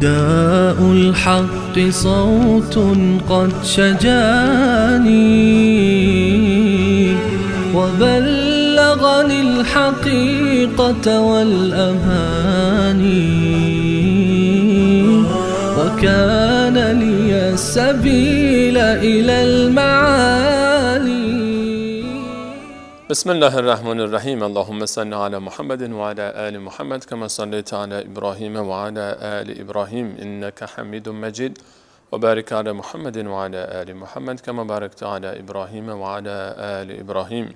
نداء الحق صوت قد شجاني وبلغني الحقيقة والأماني وكان لي السبيل إلى المعالي. بسم الله الرحمن الرحیم. اللهم صل علی محمد و علی آل محمد كما صلیت علی ابراهیم و علی آل ابراهیم انک حمید مجید و بارک علی محمد و علی آل محمد كما بارکت علی ابراهیم و علی آل ابراهیم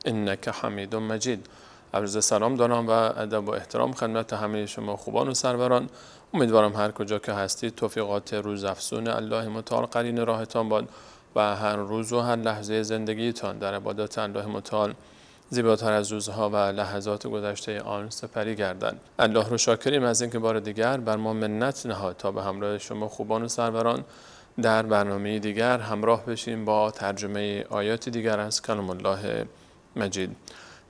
انک حمید مجید. عرض سلام دارم و ادب و احترام خدمت همه شما خوبان و سروران. امیدوارم هر کجا که هستید توفیقات روز افزون الله متعال قرین راهتان باد و هر روز و هر لحظه زندگیتان در عبادات الله متعال زیباتر از روزها و لحظات گذشته آن سپری گردند. الله رو شاکریم از اینکه بار دیگر بر ما منت نهاد تا به همراه شما خوبان و سروران در برنامه دیگر همراه بشیم با ترجمه آیات دیگر از کلام الله مجید.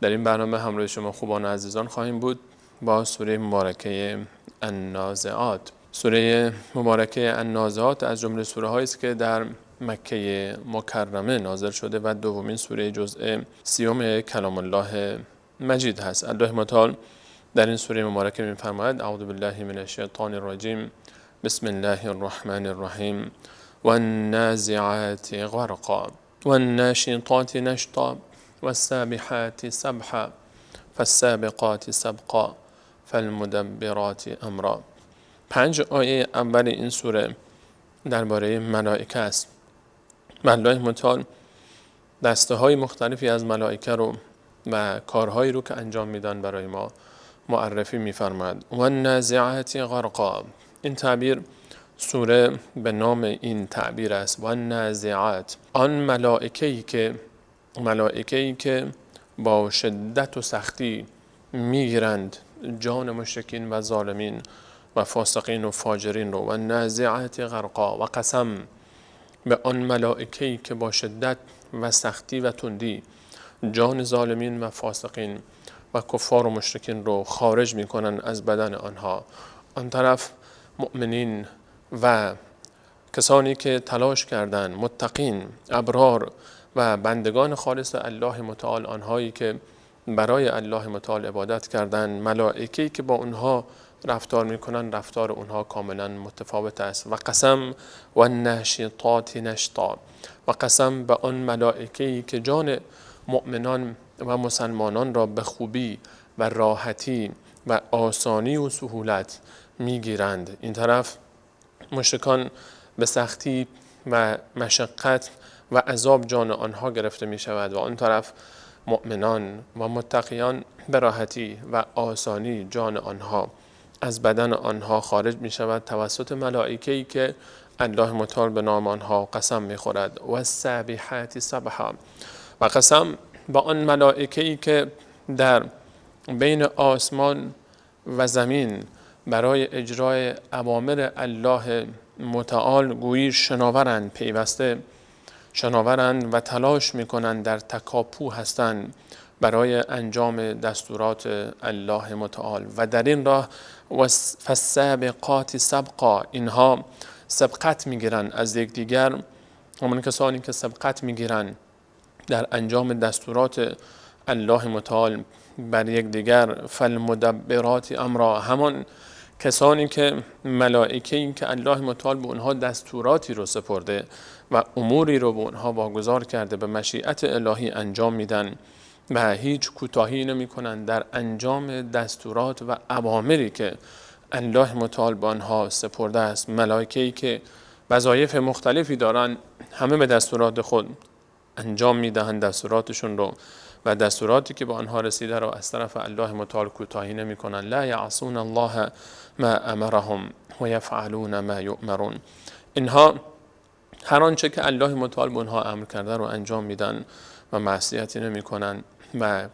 در این برنامه همراه شما خوبان و عزیزان خواهیم بود با سوره مبارکه النازعات. سوره مبارکه النازعات از جمله سوره هایی است که در مکه مکرمه نازل شده و دومین سوره جزء 30 کلام الله مجید هست. الله متعال در این سوره مبارکه می‌فرماید: اعوذ بالله من الشیطان الرجیم، بسم الله الرحمن الرحیم، والنازعات غرقا والناشطات نشطا والسابحات سبحا فالسابقات سبقا فالمدبرات امرا. 5 آیه اول این سوره درباره ملائکه است. الله متعال دسته های مختلفی از ملائکه رو و کارهایی رو که انجام میدن برای ما معرفی میفرماید. و النازعات غرقا، این تعبیر سوره به نام این تعبیر است. و النازعات، آن ملائکه‌ای که با شدت و سختی میگیرند جان مشرکین و ظالمین و فاسقین و فاجرین رو. و النازعات غرقا، و قسم به آن ملائکه‌ای که با شدت و سختی و تندی جان ظالمین و فاسقین و کفار و مشرکین رو خارج میکنن از بدن آنها. آن طرف مؤمنین و کسانی که تلاش کردند، متقین، ابرار و بندگان خالص الله متعال، آنهایی که برای الله متعال عبادت کردند، ملائکه‌ای که با اونها رفتار میکنن، رفتار اونها کاملا متفاوت است. و قسم و الناشطات نشطا، و قسم به آن ملائکه‌ای که جان مؤمنان و مسلمانان را به خوبی و راحتی و آسانی و سهولت میگیرند. این طرف مشرکان به سختی و مشقت و عذاب جان آنها گرفته می شود و آن طرف مؤمنان و متقیان به راحتی و آسانی جان آنها از بدن آنها خارج می شود توسط ملائکه‌ای که الله متعال به نام آنها قسم می خورد. و السابحات سبحا، و قسم با آن ملائکه‌ای که در بین آسمان و زمین برای اجرای اوامر الله متعال گویی شناورند، پیوسته شناورند و تلاش میکنند، در تکاپو هستند برای انجام دستورات الله متعال. و در این راه فالسابقات سبقا، اینها سبقت میگیرند از یکدیگر، همان کسانی که سبقت میگیرند در انجام دستورات الله متعال بر یکدیگر. فالمدبرات امرا، همان کسانی که ملائکه‌ای که الله متعال به اونها دستوراتی رو سپرده و اموری رو به اونها واگذار کرده، به مشیت الهی انجام میدن و هیچ کوتاهی نمیکنن در انجام دستورات و اوامری که الله متعال به آنها سپرده است. ملائکه‌ای که وظایف مختلفی دارن، همه به دستورات خود انجام میدهند دستوراتشون رو و دستوراتی که به آنها رسیده رو از طرف الله متعال کوتاهی نمیکنن. لا یعصون الله ما امرهم و یفعلون ما یؤمرون. اینها هر آنچه که الله متعال به آنها امر کرده رو انجام میدن و معصیتی نمیکنن و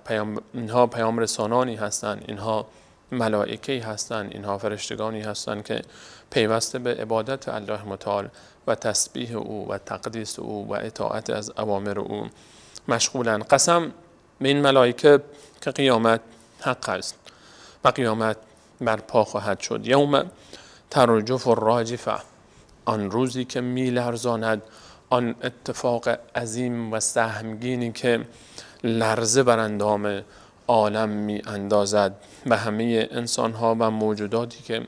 اینها پیام رسانانی هستند، اینها ملائکه‌ای هستند، اینها فرشتگانی هستند که پیوسته به عبادت الله متعال و تسبیح او و تقدیس او و اطاعت از اوامر او مشغولند. قسم به این ملائکه که قیامت حق است و قیامت برپا خواهد شد. یوم ترجف الراجفه، آن روزی که میلرزاند، آن اتفاق عظیم و سهمگینی که لرزه بر اندام عالم می اندازد و همه انسان ها و موجوداتی که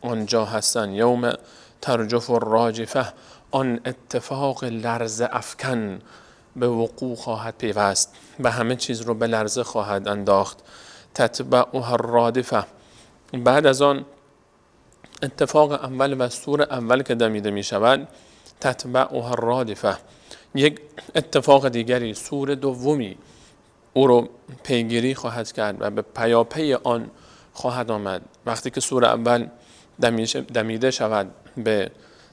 آنجا هستند. یوم ترجف الراجفه، آن اتفاق لرزه افکن به وقوع خواهد پیوست و همه چیز رو به لرزه خواهد انداخت. تتبعها الرادفه، بعد از آن اتفاق اول و سور اول که دمیده می شود، تتبعها الرادفه، یک اتفاق دیگری، سور دومی او رو پیگیری خواهد کرد و به پیاپی آن خواهد آمد. وقتی که سور اول دمیده شود به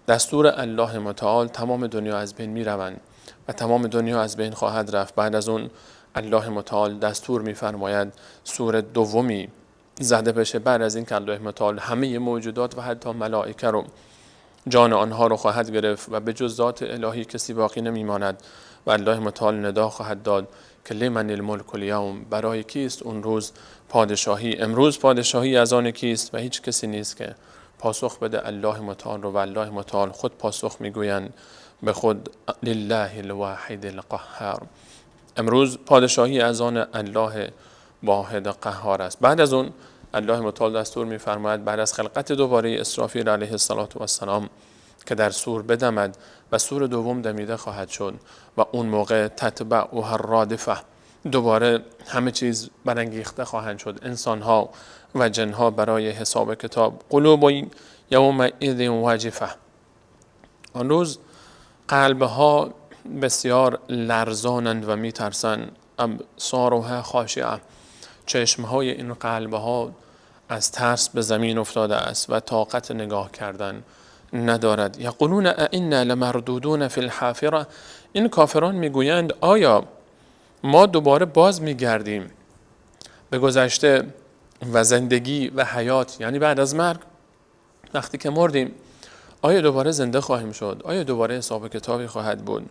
دستور الله متعال، تمام دنیا از بین می روند و تمام دنیا از بین خواهد رفت. بعد از اون الله متعال دستور می فرماید سور دومی زده بشه. بعد از این که الله متعال همه موجودات و حتی ملائکه رو، جان آنها رو خواهد گرفت و به جز ذات الهی کسی باقی نمیماند و الله متعال ندا خواهد داد که لمن الملک الیوم، برای کیست اون روز پادشاهی؟ امروز پادشاهی از آن کیست؟ و هیچ کسی نیست که پاسخ بده الله متعال رو، و الله متعال خود پاسخ میگویند به خود لله الواحد القهار. امروز پادشاهی از آن الله واحد قهار است. بعد از اون الله متعال دستور می‌فرماید بعد از خلقت دوباره اسرافیل علیه السلام که در سور بدمد و سور دوم دمیده خواهد شد و اون موقع تتبعها الرادفه، دوباره همه چیز برانگیخته خواهند شد، انسان‌ها و جنها برای حساب کتاب. قلوب یومئذ واجفه، آن روز قلبها بسیار لرزانند و میترسند. ابصارها خاشعه، چشمهای این قلبها از ترس به زمین افتاده است و طاقت نگاه کردن ندارد. یقولون ائنا لمردودون فی الحافره، این کافران میگویند آیا ما دوباره باز میگردیم به گذشته و زندگی و حیات، یعنی بعد از مرگ وقتی که مردیم آیا دوباره زنده خواهیم شد؟ آیا دوباره حساب کتابی خواهد بود؟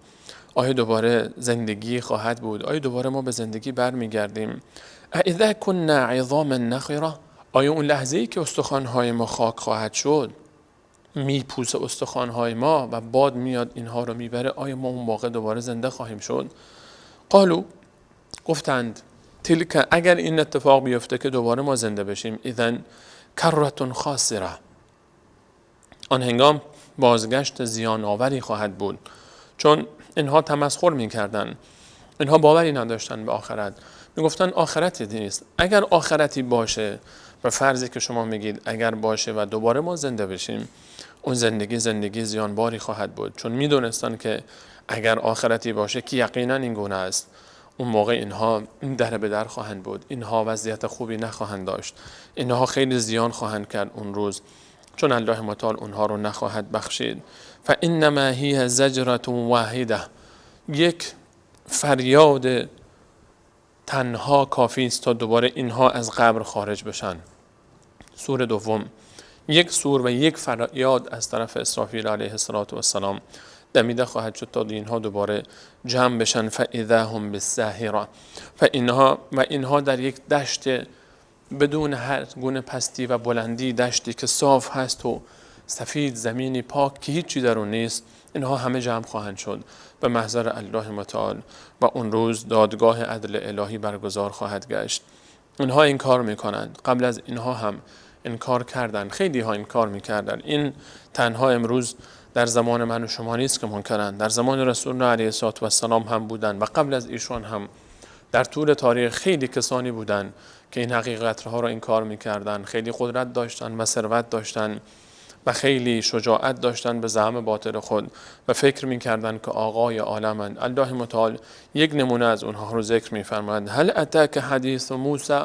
آیا دوباره زندگی خواهد بود؟ آیا دوباره ما به زندگی برمیگردیم؟ اذا كنا عظاما نخره، آیا اون لحظه‌ای که استخوان‌های ما خاک خواهد شد، میپوسه استخوان‌های ما و باد میاد اینها رو میبره، آیا ما اون موقع دوباره زنده خواهیم شد؟ قالو، گفتند تلک، اگر این اتفاق بیفته که دوباره ما زنده بشیم، اذن کرة خاسره، آن هنگام بازگشت زیان آوری خواهد بود. چون اینها تمسخر میکردن، اینها باوری نداشتن به آخرت، میگفتن آخرتی نیست. اگر آخرتی باشه، به فرضی که شما میگید اگر باشه و دوباره ما زنده بشیم، اون زندگی زندگی زیانباری خواهد بود. چون میدونستن که اگر آخرتی باشه که یقینا این گونه است، اون موقع اینها در به در خواهند بود، اینها وضعیت خوبی نخواهند داشت، اینها خیلی زیان خواهند کرد اون روز، چون الله متعال اونها رو نخواهد بخشید. فانما هی زجرة واحده، یک فریاد تنها کافی است تا دوباره اینها از قبر خارج بشن. سور دوم، یک سور و یک فریاد از طرف اسرافیل علیه السلام دمیده خواهد شد تا اینها دوباره جمع بشن. فاذا هم بالساهره، و اینها در یک دشت بدون هر گونه پستی و بلندی، دشتی که صاف هست و سفید، زمینی پاک که هیچی در اون نیست، اینها همه جمع خواهند شد به محضر الله متعال و اون روز دادگاه عدل الهی برگزار خواهد گشت. اینها این کار میکنند، قبل از اینها هم انکار کردند، خیلی ها انکار میکردند. این تنها امروز در زمان من و شما نیست که منکرند، در زمان رسول الله علیه السلام هم بودند و قبل از ایشان هم در طول تاریخ خیلی کسانی بودند که این حقیقت ها را انکار میکردند، خیلی قدرت داشتند و ثروت داشتند و خیلی شجاعت داشتند به زعم باطل خود و فکر میکردند که آقای عالمند. الله متعال یک نمونه از اونها رو ذکر میفرماید. هل اتاک حدیث موسی،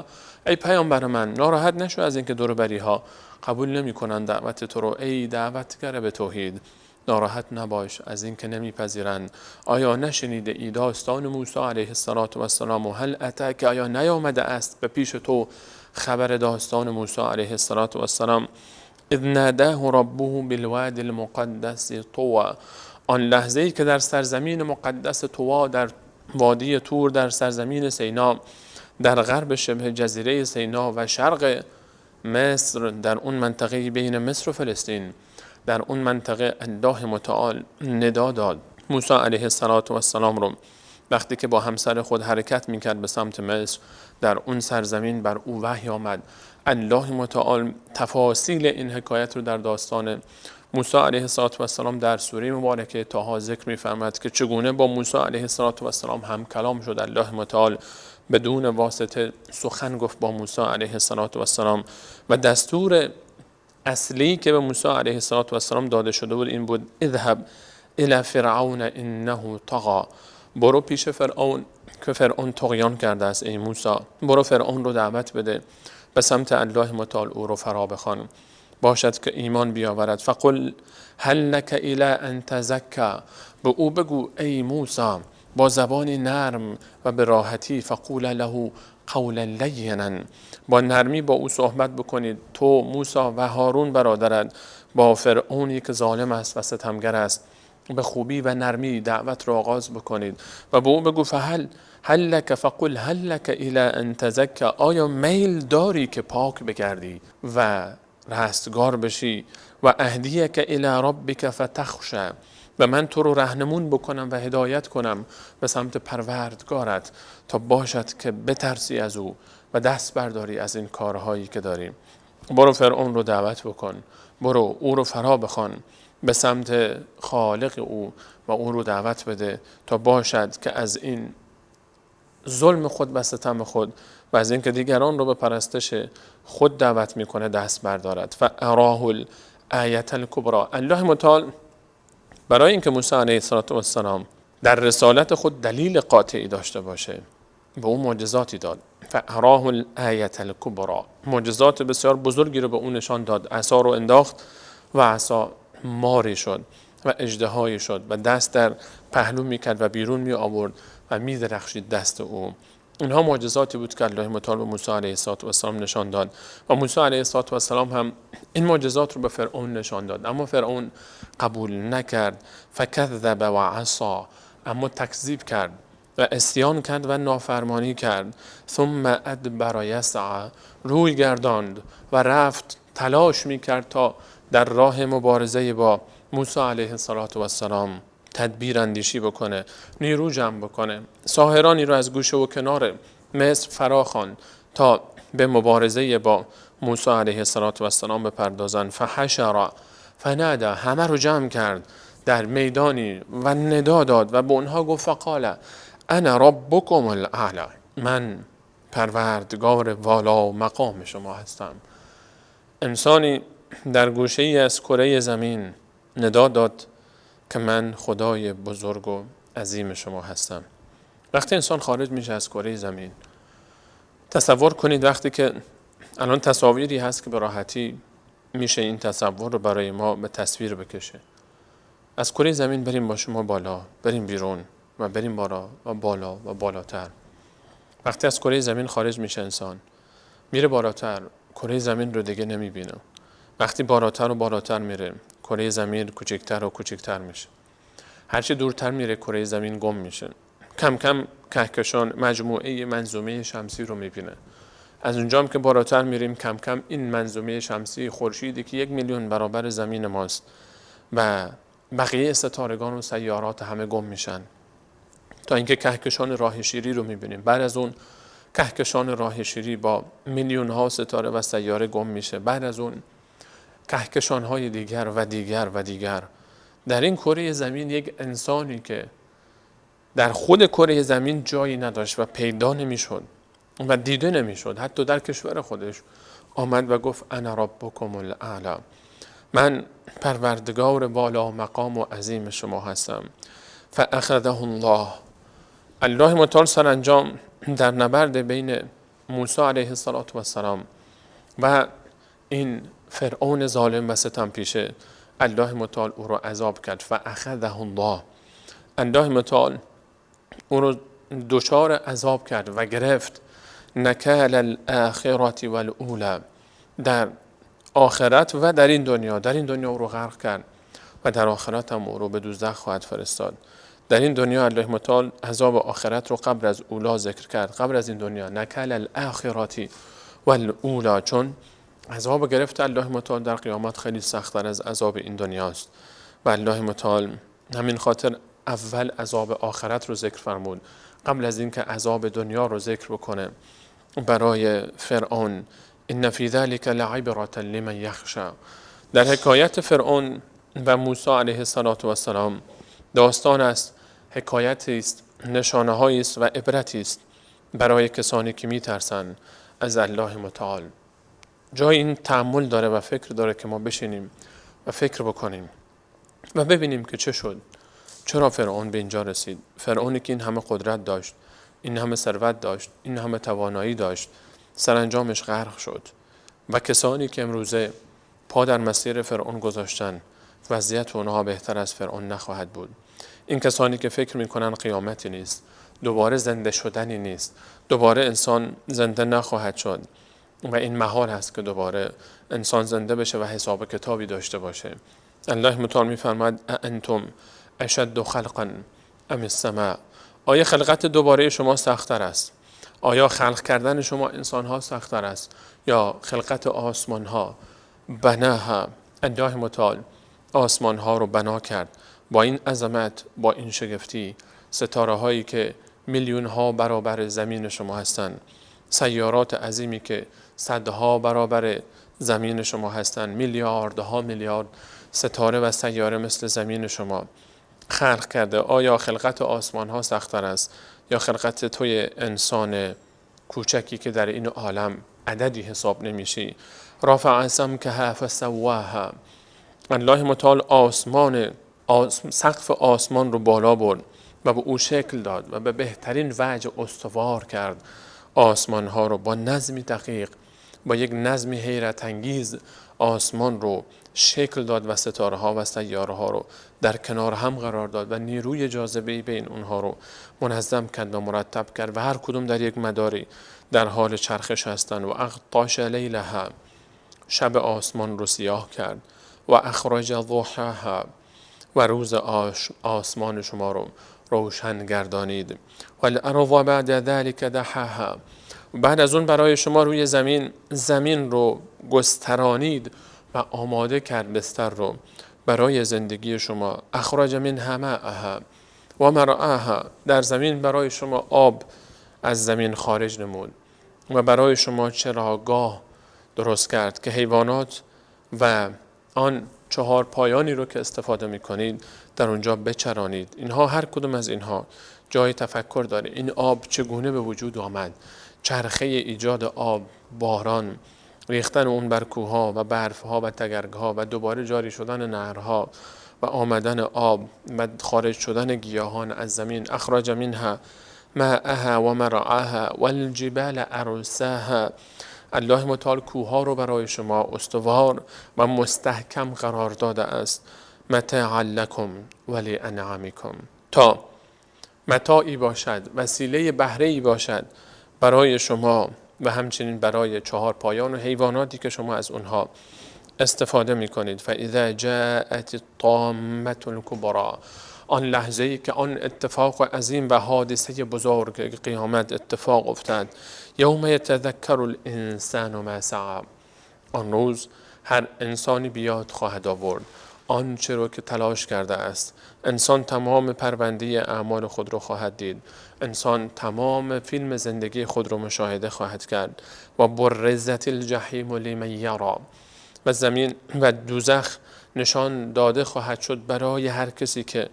ای پیامبر من ناراحت نشو از اینکه دور بری ها قبول نمیکنند دعوت تو رو، ای دعوتگر به توحید ناراحت نباش از اینکه نمیپذیرند. آیا نشنیده ای داستان موسی علیه السلام؟ و هل اتاک، آیا نیامده است به پیش تو خبر داستان موسی علیه السلام؟ اذ ناداه ربه بالواد المقدس طوى، آن لحظه‌ای که در سرزمین مقدس طوا، در وادی طور، در سرزمین سینا، در غرب شبه جزیره سینا و شرق مصر، در اون منطقه بین مصر و فلسطین، در اون منطقه الله متعال ندا داد موسی علیه السلام رو. وقتی که با همسر خود حرکت میکرد به سمت مصر، در اون سرزمین بر او وحی آمد. الله متعال تفاصیل این حکایت رو در داستان موسی علیه السلام در سوره مبارکه طه ذکر می‌فرماید که چگونه با موسی علیه السلام هم کلام شد. الله متعال بدون واسطه سخن گفت با موسی علیه السلام و دستور اصلی که به موسی علیه السلام داده شده بود این بود: اذهب الی فرعون انه طغی. برو پیش فرعون که فرعون طغیان کرده است. ای موسی برو فرعون رو دعوت بده به سمت الله متعال، او رو فرا بخوان، باشد که ایمان بیاورد. فقل هل لک الی ان تزکی. به او بگو ای موسی با زبان نرم و به راحتی، فقول له قولا لینا، با نرمی با او صحبت بکنید، تو موسی و هارون برادرت، با فرعونی که ظالم است و ستمگر است به خوبی و نرمی دعوت را آغاز بکنید و به او بگو فهل هل لک فقل هل لک الی ان تزکی، آیا میل داری که پاک بگردی و رستگار بشی؟ و اهدیک الی ربک فتخشی، و من تو رو رهنمون بکنم و هدایت کنم به سمت پروردگارت تا باشد که بترسی از او و دست برداری از این کارهایی که داری. برو فرعون رو دعوت بکن، برو او رو فرا بخوان به سمت خالق او و او رو دعوت بده تا باشد که از این ظلم خود و ستم خود و از اینکه دیگران رو به پرستش خود دعوت میکنه دست بردارد. فاراه الآیة الکبری. الله متعال برای اینکه موسی علیه السلام در رسالت خود دلیل قاطعی داشته باشه به او معجزاتی داد. فاراه الآیة الکبری، معجزات بسیار بزرگی رو به او نشان داد. عصا رو انداخت و عصا ماری شد و اژدهایی شد و دست در پهلو میکرد و بیرون می آورد و می درخشید دست او. اینها معجزاتی بود که الله متعال به موسی علیه السلام نشان داد و موسی علیه السلام هم این معجزات رو به فرعون نشان داد، اما فرعون قبول نکرد. فکذب و عصا، اما تکذیب کرد و عصیان کرد و نافرمانی کرد. ثم ادبر یسعی، روی گرداند و رفت، تلاش میکرد تا در راه مبارزه با موسی علیه السلام تدبیر اندیشی بکنه، نیرو جمع بکنه. ساحرانی رو از گوشه و کنار مصر فراخواند تا به مبارزه با موسی علیه السلام بپردازن. فحشر فنادى، همه رو جمع کرد در میدانی و ندا داد و به اونها گفت فقال انا ربکم الاعلی، من پروردگار والا و مقام شما هستم. انسانی در گوشه ای از کره زمین ندا داد که من خدای بزرگ و عظیم شما هستم. وقتی انسان خارج میشه از کره زمین، تصور کنید وقتی که الان تصاویری هست که به راحتی میشه این تصور رو برای ما به تصویر بکشه، از کره زمین بریم با شما بالا، بریم بیرون و بریم بالا و بالا و بالاتر. وقتی از کره زمین خارج میشه انسان میره بالاتر، کره زمین رو دیگه نمیبینه. وقتی بالاتر و بالاتر میره، کره زمین کوچکتر و کوچکتر میشه. هرچی دورتر میره کره زمین گم میشه. کم کم کهکشان مجموعه منظومه شمسی رو میبینه. از اونجا هم که بالاتر میریم کم کم این منظومه شمسی خورشیدی که 1 میلیون برابر زمین ماست و بقیه ستارگان و سیارات همه گم میشن تا اینکه کهکشان راه شیری رو میبینیم. بعد از اون کهکشان راه شیری با میلیون ها ستاره و سیاره گم میشه. بعد از اون کهکشان های دیگر و دیگر و دیگر. در این کره زمین یک انسانی که در خود کره زمین جایی نداشت و پیدا نمیشد و دیده نمیشد حتی در کشور خودش، آمد و گفت انا ربکم الاعلی، من پروردگار بالا مقام و عظیم شما هستم. فاخذه الله، الله متعال سرانجام در نبرد بین موسی علیه السلام و این فرعون ظالم و ستم پیشه، الله متعال او را عذاب کرد. فاخذه الله، الله متعال او را دچار عذاب کرد و گرفت. نکال الاخرة والاولی، در آخرت و در این دنیا، در این دنیا او رو غرق کرد و در آخرت هم او رو به دوزخ خواهد فرستاد. در این دنیا الله متعال عذاب آخرت رو قبل از اولا ذکر کرد، قبل از این دنیا. نکال الاخرة والاولی، چون عذاب گرفت الله متعال در قیامت خیلی سخت‌تر از عذاب این دنیاست و الله متعال همین خاطر اول عذاب آخرت رو ذکر فرمود قبل از اینکه عذاب دنیا رو ذکر بکنه برای فرعون. ان فی ذلک لعبرة لمن یخشی. در حکایت فرعون و موسی علیه السلام داستان است، حکایتی است، نشانه هایی است و عبرتی است برای کسانی که میترسند از الله متعال. جای این تأمل داره و فکر داره که ما بشینیم و فکر بکنیم و ببینیم که چه شد، چرا فرعون به اینجا رسید. فرعونی که این همه قدرت داشت، این همه ثروت داشت، این همه توانایی داشت، سرانجامش غرق شد. و کسانی که امروزه پا در مسیر فرعون گذاشتن، وضعیت اونها بهتر از فرعون نخواهد بود. این کسانی که فکر میکنن قیامتی نیست، دوباره زنده شدنی نیست، دوباره انسان زنده نخواهد شد و این محال هست که دوباره انسان زنده بشه و حساب کتابی داشته باشه. الله متعال میفرماید انتم اشد خلقا ام السماء. آیا خلقت دوباره شما سخت‌تر است؟ آیا خلق کردن شما انسان‌ها سخت‌تر است یا خلقت آسمان‌ها؟ بناها، الله متعال آسمان‌ها رو بنا کرد با این عظمت، با این شگفتی، ستاره‌هایی که میلیون‌ها برابر زمین شما هستند، سیارات عظیمی که صدها برابر زمین شما هستند، میلیاردها میلیارد ستاره و سیاره مثل زمین شما خلق کرده. آیا خلقت آسمان ها سخت‌تر است یا خلقت توی انسان کوچکی که در این عالم عددی حساب نمیشی؟ رفع سمکها فسواها. الله متعال آسمان، سقف آسمان رو بالا برد و به او شکل داد و به بهترین وجه استوار کرد آسمان ها رو با نظمی دقیق، با یک نظمی حیرت انگیز آسمان رو شکل داد و ستاره ها و سیاره ها رو در کنار هم قرار داد و نیروی جاذبه‌ای بین اونها رو منظم کرد و مرتب کرد و هر کدوم در یک مداری در حال چرخش هستند. و اغطش لیلها، شب آسمان رو سیاه کرد، و اخرج ضحاها، و روز آسمان شما رو روشن گردانید. و الارض بعد ذلک دحاها، بعد از اون برای شما روی زمین رو گسترانید و آماده کرد بستر رو برای زندگی شما. اخرج منها ماءها و مرعاها، در زمین برای شما آب از زمین خارج نمود و برای شما چراگاه درست کرد که حیوانات و آن چهار پایانی رو که استفاده میکنید در اونجا بچرانید. اینها هر کدوم از اینها جای تفکر داره. این آب چگونه به وجود آمد؟ چرخه ایجاد آب، باران، ریختن اون بر کوه‌ها و برف‌ها و تگرگ‌ها و دوباره جاری شدن نهرها و آمدن آب و خارج شدن گیاهان از زمین. اخرج منها ماءها و مرعاها والجبال ارساها. الله متعال کوه‌ها رو برای شما استوار و مستحکم قرار داده است. متاعا لکم ولانعامکم، تا متاعی باشد، وسیله بهره‌ای باشد برای شما و همچنین برای چهار پایان و حیواناتی که شما از اونها استفاده میکنید. فاذا جاءت الطامة الكبرى، آن لحظه‌ای که آن اتفاق عظیم و حادثه بزرگ قیامت اتفاق افتاد. یوم یتذکر الانسان ما سعی، آن روز هر انسانی بیاد خواهد آورد آنچه رو که تلاش کرده است. انسان تمام پرونده اعمال خود رو خواهد دید، انسان تمام فیلم زندگی خود رو مشاهده خواهد کرد. و برزت الجحیم لمن یرا، و زمین و دوزخ نشان داده خواهد شد برای هر کسی که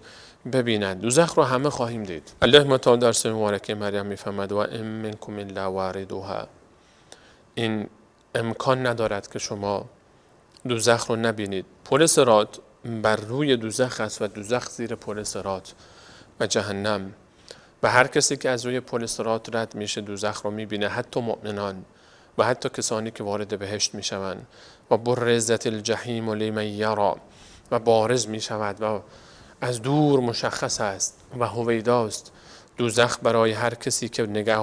ببیند. دوزخ رو همه خواهیم دید. الله متعال در سوره مبارکه مریم می‌فرماید و ان منکم الا واردها، این امکان ندارد که شما دوزخ رو نبینید. پل صراط بر روی دوزخ است و دوزخ زیر پل صراط و جهنم، و هر کسی که از روی پل صراط رد میشه دوزخ رو میبینه، حتی مؤمنان و حتی کسانی که وارد بهشت میشوند. و برزت الجحیم لمن یرا، و بارز میشود و از دور مشخص است و هویداست دوزخ برای هر کسی که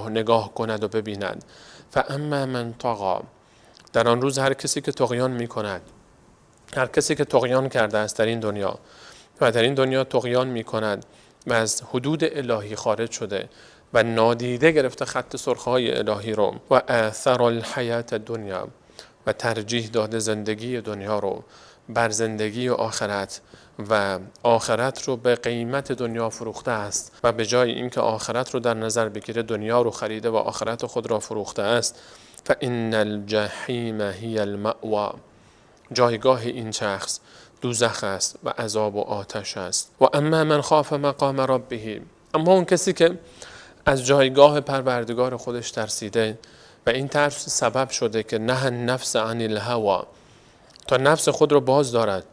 نگاه کند و ببیند. فاما من طغی، در آن روز هر کسی که طغیان میکند، هر کسی که طغیان کرده است در این دنیا و در این دنیا طغیان میکند و از حدود الهی خارج شده و نادیده گرفته خط سرخهای الهی رو، و آثر الحیات الدنیا، و ترجیح داده زندگی دنیا رو بر زندگی آخرت و آخرت رو به قیمت دنیا فروخته است و به جای اینکه آخرت رو در نظر بگیره دنیا رو خریده و آخرت خود را فروخته است، فإن الجحیم هی المأوی، جایگاه این شخص دوزخ است و عذاب و آتش است. و اما من خاف مقام ربه، اما اون کسی که از جایگاه پروردگار خودش ترسیده و این ترس سبب شده که نه النفس عن الهوی، تا نفس خود رو باز دارد،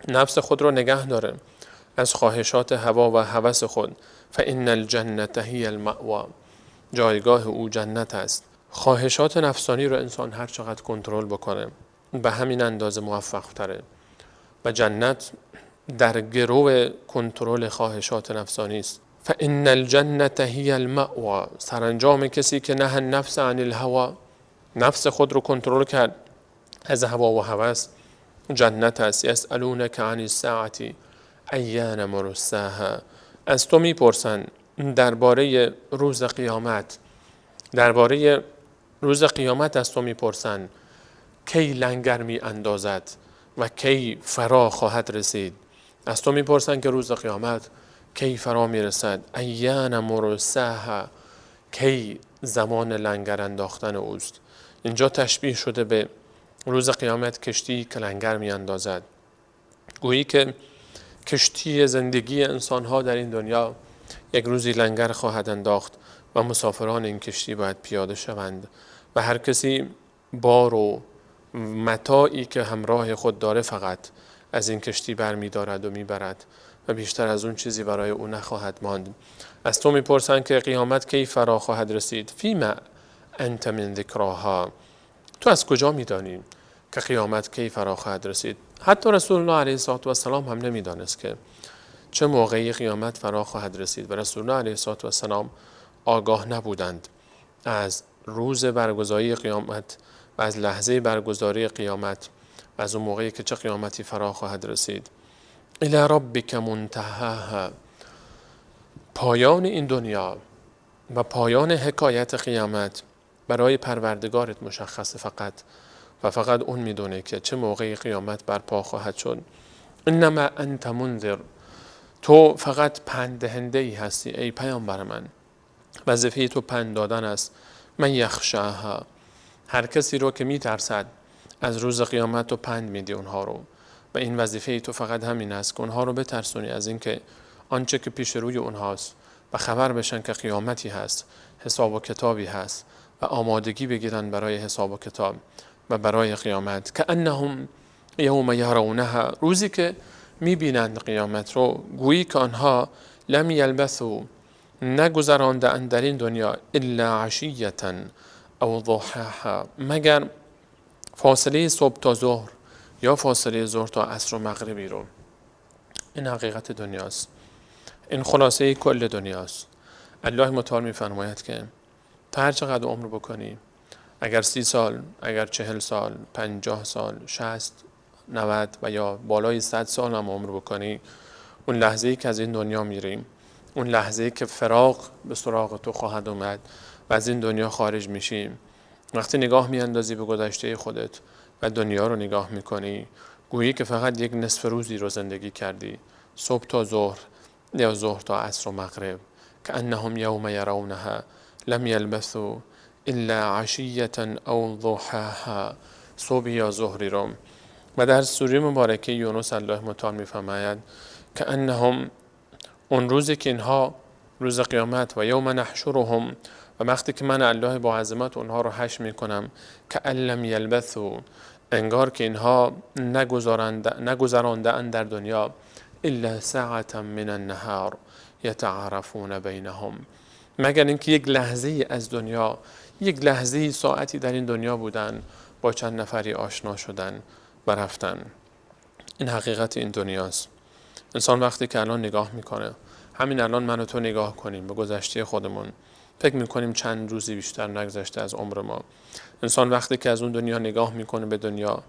نفس خود رو نگه داره از خواهشات هوا و هوس خود، فإن الجنة هی المأوی، جایگاه او جنت است. خواهشات نفسانی رو انسان هر چقدر کنترل بکنه به همین اندازه موفق تره و جنت در گرو کنترل خواهشات نفسانی است. فإن الجنة هی المأوی، سرانجام کسی که نه النفس عن الهوی، نفس خود رو کنترل کرد از هوا و هوس، جنت است. یسألونک عن الساعة ایان مرساها، از تو میپرسند درباره روز قیامت، درباره روز قیامت از تو میپرسند کی لنگر می اندازد و کی فرا خواهد رسید. از تو میپرسند که روز قیامت کی فرا میرسد، ایان مرساها، کی زمان لنگر انداختن اوست. اینجا تشبیه شده به روز قیامت کشتی که لنگر می اندازد، گویی که کشتی زندگی انسانها در این دنیا یک روزی لنگر خواهد انداخت و مسافران این کشتی باید پیاده شوند و هر کسی بار و متاعی که همراه خود داره فقط از این کشتی بر می دارد و می برد و بیشتر از اون چیزی برای او نخواهد ماند. از تو میپرسند که قیامت کی فرا خواهد رسید، فیما انت من ذکراها، تو از کجا میدانی که قیامت کی فرا خواهد رسید؟ حتی رسول الله علیه الصلاة والسلام هم نمیدانست که چه موقعی قیامت فرا خواهد رسید و رسول الله علیه الصلاة والسلام آگاه نبودند از روز برگزاری قیامت و از لحظه برگزاری قیامت و از اون موقعی که چه قیامتی فرا خواهد رسید. الی ربک منتهاها، پایان این دنیا و پایان حکایت قیامت برای پروردگارت مشخصه فقط و فقط اون میدونه که چه موقعی قیامت برپا خواهد شد. انما انت منذر، تو فقط پند دهنده ای هستی ای پیامبر من، وظیفه تو پند دادن است. من یخشاها، هر کسی رو که میترسد از روز قیامت تو پند میدی اونها رو و این وظیفه تو فقط همین است که اونها رو بترسونی از اینکه آنچه که پیش روی اونهاست و خبر بشن که قیامتی هست، حساب و کتابی هست و آمادگی بگیرن برای حساب و کتاب و برای قیامت. که انهم یوم یرونها، روزی که میبینند قیامت رو، گویی که آنها لم یلبثوا، نگذرانده اند در این دنیا، الا عشیة او ضحاها، مگر فاصله صبح تا ظهر یا فاصله ظهر تا عصر و مغربی رو. این حقیقت دنیاست، این خلاصه کل دنیاست. الله متعال میفرماید که تا هر چقدر عمر بکنی، اگر 30 سال، اگر 40 سال، 50 سال، 60، 90 و یا بالای 100 سال هم عمر بکنی، اون لحظه‌ای که از این دنیا میریم، اون لحظه‌ای که فراق به سراغ تو خواهد اومد و از این دنیا خارج میشیم، وقتی نگاه میاندازی به گذشته خودت و دنیا رو نگاه میکنی، گویی که فقط یک نصف روزی رو زندگی کردی، صبح تا ظهر یا ظهر تا عصر و مغرب. که انهم یوم یرونها لم یلبثوا الا عشیة او ضحاها، صبح یا ظهری رو. و در سوره مبارکه یونس الله متعال میفرماید که انهم، اون روزی که اینها روز قیامت، و یوم نحشرهم، و وقتی که من الله با عظمت اونها رو حشر میکنم، که لم یلبثوا، انگار که اینها نگذرانده اند در دنیا، الا ساعة من النهار یتعارفون بینهم، مگر اینکه یک لحظه از دنیا، یک لحظه ساعتی در این دنیا بودن، با چند نفری آشنا شدن و رفتن. این حقیقت این دنیاست. انسان وقتی که الان نگاه میکنه، همین الان من و تو نگاه کنیم به گذشته خودمون، فکر میکنیم چند روزی بیشتر نگذشته از عمر ما. انسان وقتی که از اون دنیا نگاه میکنه به دنیا،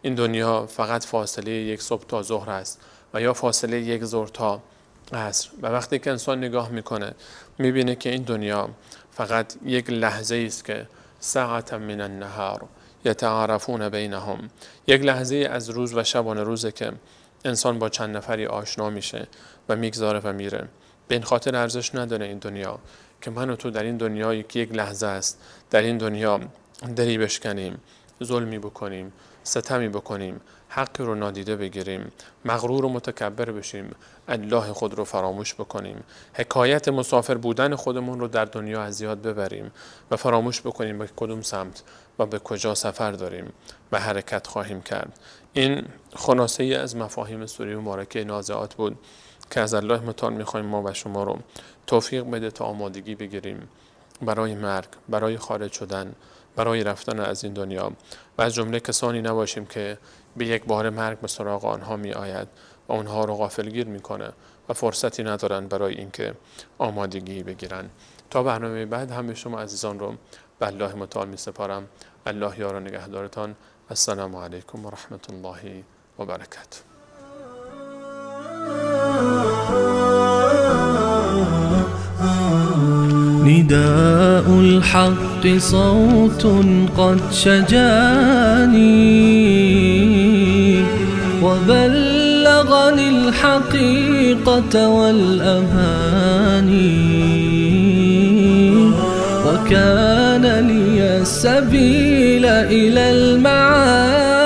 این دنیا فقط فاصله یک صبح تا ظهر است و یا فاصله یک ظهر تا عصر. و وقتی که انسان نگاه میکنه میبینه که این دنیا فقط یک لحظه است که ساعت من النهار، یتعارفون بینهم. یک لحظه از روز و شبانه روزه که انسان با چند نفری آشنا میشه و میگذاره و میره. به این خاطر ارزش نداره این دنیا که من و تو در این دنیایی که یک لحظه است، در این دنیا دری بشکنیم، ظلمی بکنیم، ستمی بکنیم، حق رو نادیده بگیریم، مغرور و متکبر بشیم، الله خود رو فراموش بکنیم، حکایت مسافر بودن خودمون رو در دنیا از یاد ببریم و فراموش بکنیم به کدوم سمت و به کجا سفر داریم و حرکت خواهیم کرد. این خلاصه ای از مفاهیم سوره مبارکه نازعات بود که از الله متعال میخوایم ما و شما رو توفیق بده تا آمادگی بگیریم برای مرگ، برای خارج شدن، برای رفتن از این دنیا و از جمله کسانی نباشیم که به یک بار مرگ به سراغ آنها می آید و آنها رو غافلگیر میکنه و فرصتی ندارن برای اینکه آمادگی بگیرن. تا برنامه بعد همه شما عزیزان رو به الله متعال می سپارم. الله یار و نگهدارتان. السلام علیکم و رحمت الله و برکاته. نداء الحق صوت قد شجاني وبلغني الحقيقة والأماني وكان لي السبيل إلى المعاني.